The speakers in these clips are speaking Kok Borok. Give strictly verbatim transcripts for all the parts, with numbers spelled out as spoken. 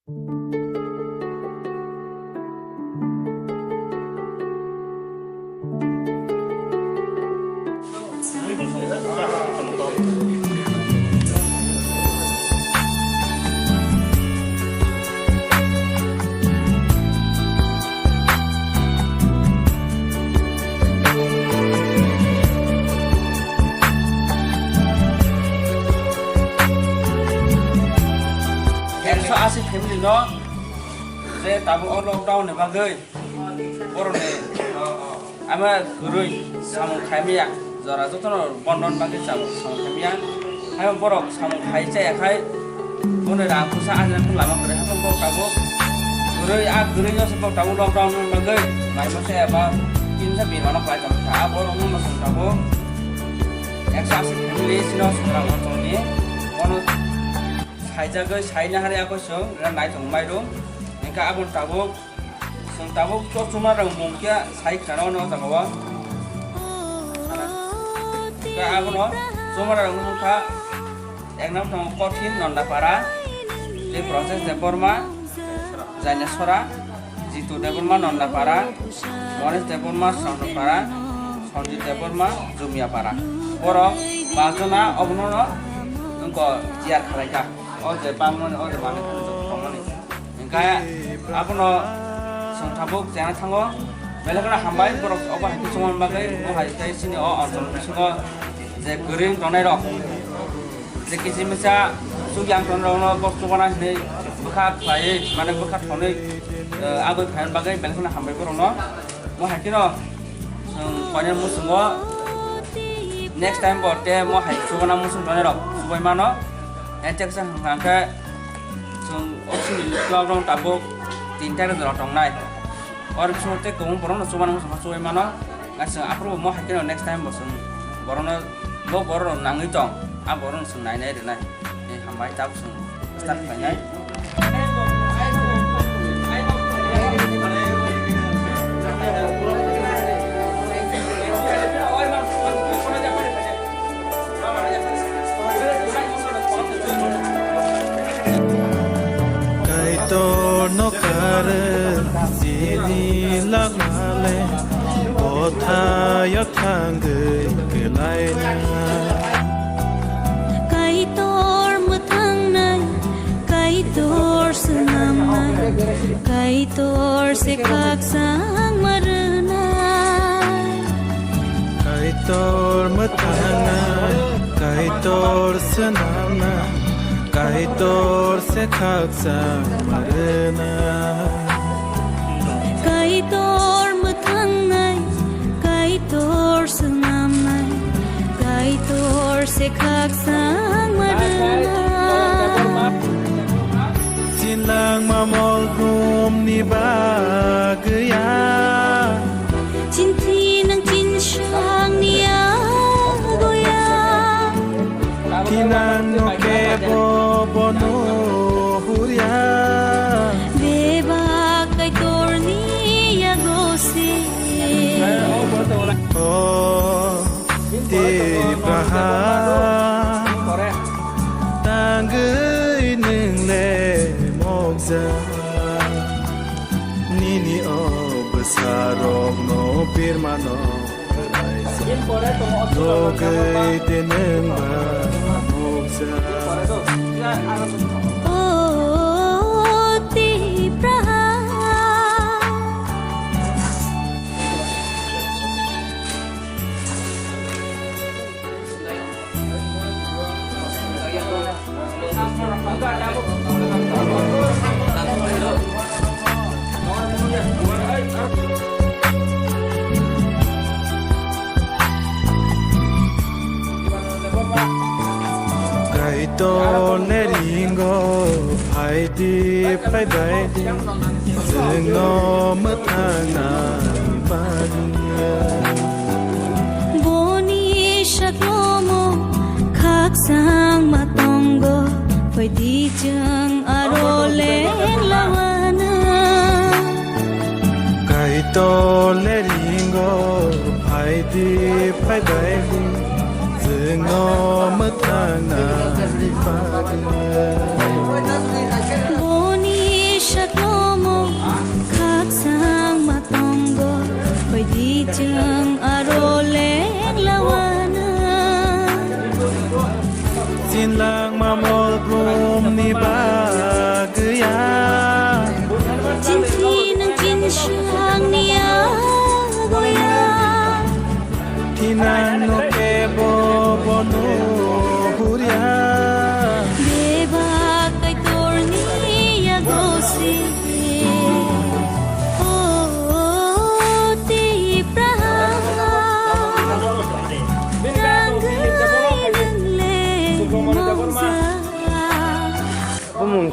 Ekso asi family no je tabuk o lockdown ni bagwi borok ni ama kwrwi samung khaimaya jora jotono bondon bagwi samung khaimaya. Hai borok samung khai chaya khai bono rang pusa ajina phung lama kwrwi hai borok tabuk kwrwi a kwrwi no se borok tabuk lockdown ni bagwi mai masa eba tin sa bima no khlai tong kha. A borok no no song tabuk ekso asi family sino song rang tong ni bono. Saijagwi saina hari ako chwng rang nai tong mairum. Engka aboni tabuk chwng tabuk to chuma rang mung khe sai khana no jaga o. Ka abono chuma rang mung kha ek nam tong Kothin Nondapara, tei Process Debbarma, Jaineswara, Jitu Debbarma Nondapara, Mones Debbarma Srondopara, Sanjit Debbarma Jumiapara. Borok pachjona obono no wngkha chair khalaikha. O je bangmani, o je manwi phano tongmani. Hingkhe abono chwng tabuk chengna thango. Belai kheno hambai borok obo hai khe chongmani bagwi, bo hai khe chini o anchal bisingo je kwrwi wng tongnai rok. Je kisi misa chukya ang tonrokno bo chubana hinwi bwkha khlaiwi, mane bwkha thonwi, eh, agwi phaina bagwi belai kheno hambai borokno. Mo hai kheno chwng koinani muchungo next time bo tei mo hai chubana muchung tongnai rok chubai mano. Entek sa hwnkha khe chwng oksini lockdown tabuk tinta rok tongnai. Oro bisingo tei kwbangma borokno chubana muchung chubai mano. Aswk aphuru bo mo hai kheno next time bo chwng borokno, bo borok rok nangwi tong, a borok rok chwng nainai rwnai. Tei hambai tabuk chwng start khlainai. Kaitor no karwi chini lama le, bothayo thangwi kwlaina. Kaitor mwthangnai, Kaitor swnamnai, Kaitor se khakchangma rwnai. Kaitor mwthangnai, Kaitor swnamnai, Kaitor se khakchangma rwnai. Kaitor mwthangnai, Kaitor swnamnai, Kaitor se khakchangma rwnai. Sinlangma mol brumni bagwi ya. Chinthi nang chinsangni yago ya. Thinang no kebo bono hurya. Bebak Kaitorni yago se. O Tipraha, tangwi nwng le mokjak. Nini o bwsarokno pirmano. Logwi de nwng ba mokjak. O Tipraha. Kaitor le ringo, phai di, phai bai di, chwngno mwthangna bagwi. Boni saklomo khakchangma tongo, phai di chwng aro leng lawana. Kaitor le ringo, phai di, phai bai di, chwngno mwthangna bagwi. Boni Bumung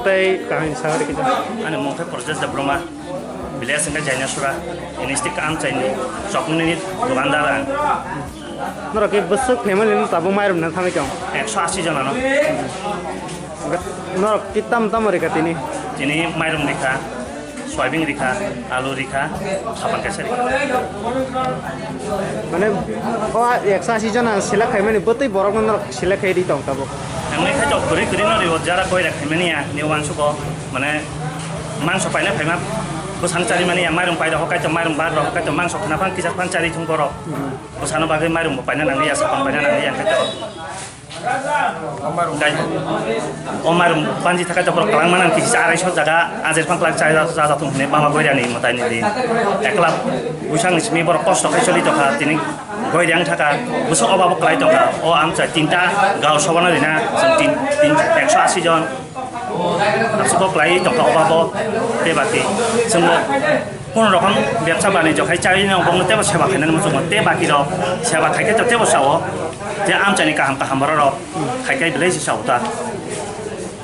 tei kahini sa rikija. Ani mung khe Prajesh Debbarma, village wngkha Jainasura, district Amchaini, chokmani dukandar ang. Norok khe bwswk family no tabuk mairum na thangwi tong? Ekso asi jona no. Norok khe tam tamo rikha tini? Tini mairum rikha, soybean rikha, alu rikha, sapan kaisa rikha. Mane, o ekso asi jona select khaimani bwtwi borokno norok select khai ri tong tabuk? Ang nai khaito kwrwi kwrwi no rio, jara koi rek khaimani ya, ni uansugo, mane, mangso paina phaima bwsang chari mani ya, mairum paida hokai to, mairum bar rok hokai to, mangso khna phan kisa phan chari thung borok. Bwsano bagwi mairum bo paina nangya, sapan paina nangya, hwnkhe to. Gai-, o mairum banji thakai to borok kwlangma nang kisa arai so jaga, ajer phang kwlak chai ja, ja, ja thung hwnwi mama goirani mwtai ni di. Ekla bwsang ni simi borok kosto khai choli tokha, tini goiri ang thaka, bwswk obabo kwlai tokha. O amcha tinta gao sobana rina, chwng tin, tin, ekso asi jon. Aswk kwlai tongkha obabo tei baki chwngno kono rokom bebsa banijyo khai chai no bongno tebo seba khainani muchungo tei baki rok seba khai khe tebo sao je amchaini kaham kaham borok rok khai khai belai se sao ta.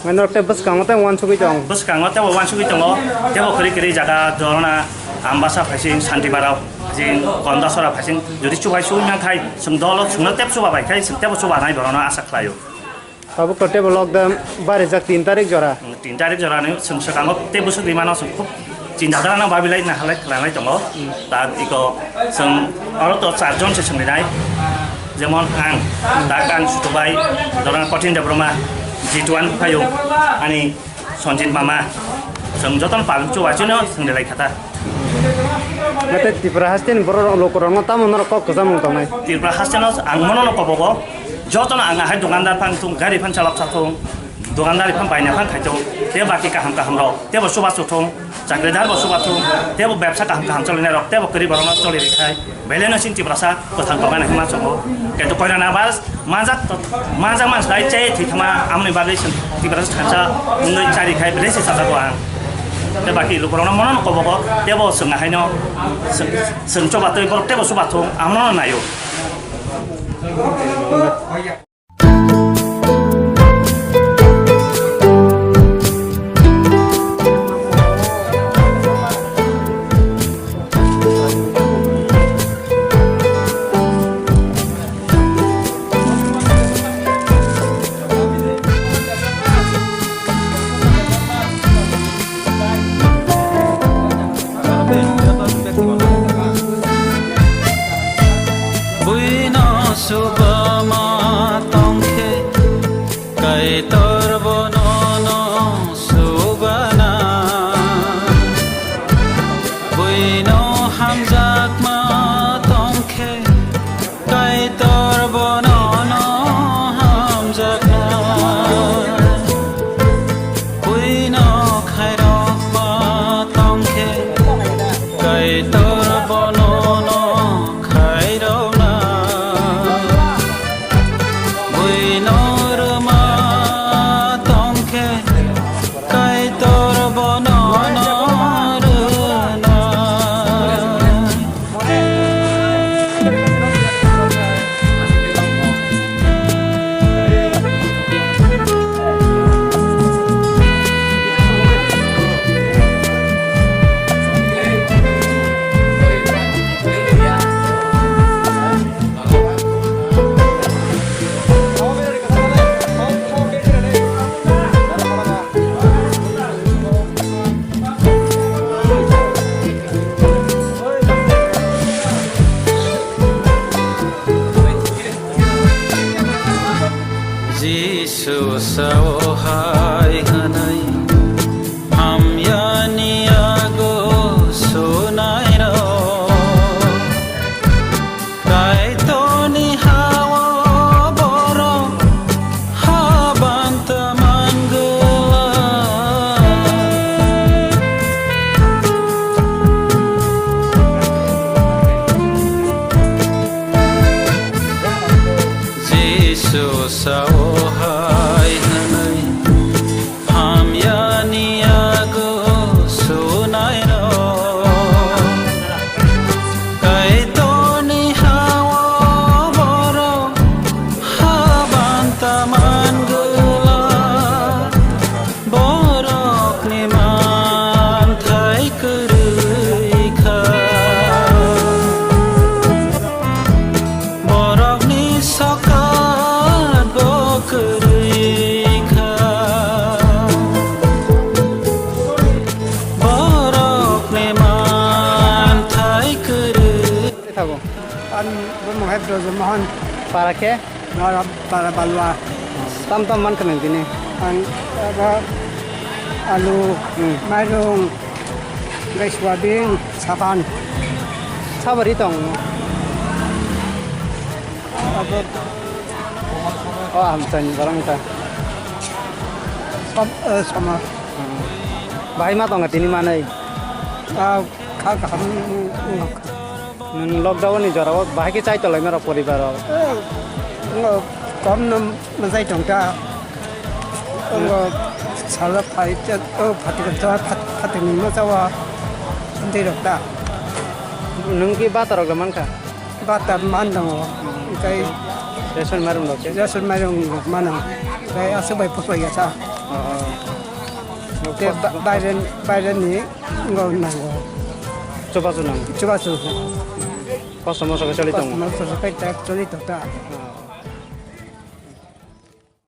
Norok tei bwskango tei uansugwi tong. Bwskango tebo uansugwi tongo, tebo kwrwi kwrwi jaga dorona Ambasa phaising Santibarao jing Kondasora phaising jodi chubai sui man khai chwng dolo chwngno tebo chuba bai khai chwng tebo chuba nai borokno asa khlaio. Tabuk to tebo lockdown barijak tin tarik jora. Tin tarik jora ni chwng swkango tei bwswk rimano chwng khub chinta dana babilai nahalai khlailai tongo. Ta iko chwng oro to char jon se chwng rinai. Jemon ang, ta kang Sutubai, Dorang Kothin Debbarma, Jituan Phaiyung, ani Sanjit Mama, chwng jotono palung chuba chino chwng rilai khata. Nate Tripura haste ni borok rok, lukurok no tamo norok kok kwcham mung tongnai? Tripura haste no ang mono no kobogo, jotono ang ahai dukandar phang thung, gari phang chalok sa thung, dukandari phang baina phang khai thung, tei baki kaham kaham rok, tei bo chuba chu thung, chakridar bo chuba thung, tei bo bebsa kaham kaham choli nai rok, tei bo kwrwi borok no choli ri khai. Belai no chini Tiprasa kwthang tongmani hwnma chongo. Kintu koirana bas manjak to, manjak manjak lai chai thwi thangma amoni bagwi chwng Tiprasa thansa wngwi chari khai belai se sajago ang. Tei baki lukurokno mono no kobogo tebo chwng haino chwng, chwng choba twi borok tebo chuba thung amono naio. Buino subama Ang bumung hai Brojo Mohan. Para khe? Nara para balwa. Tam tam man khe nang tini? Ang aba alu, Hmm. mairung, gai soyabin, sapan. Sabari tong? Abo O, hamchani borok wngkha. Som-, eh, somar. Hmm. Bahai ma tongo tini manwi? Ah, kha kaham wngkha. Nwng lockdown ni jorao bahai khe chai tonglaima rok poribar rok? Eh, wngkha, kom no mwchai tongkha. Wngkha, salo phai, oh, phatik, phat-, phatik ni mwchao tei rok ta. Nwng ki bata rok da mankha? Bata man tongo, tei Ration mairung rok khe? Ration mairung rok mano, tei aswk bai poso ya sa. Oh, oh. Tei ba-, baire, baire ni wngkha nango. Chubachu nang? Chubachu. Kosto moso khe choli tongo? Kosto moso khe ta choli tongkha.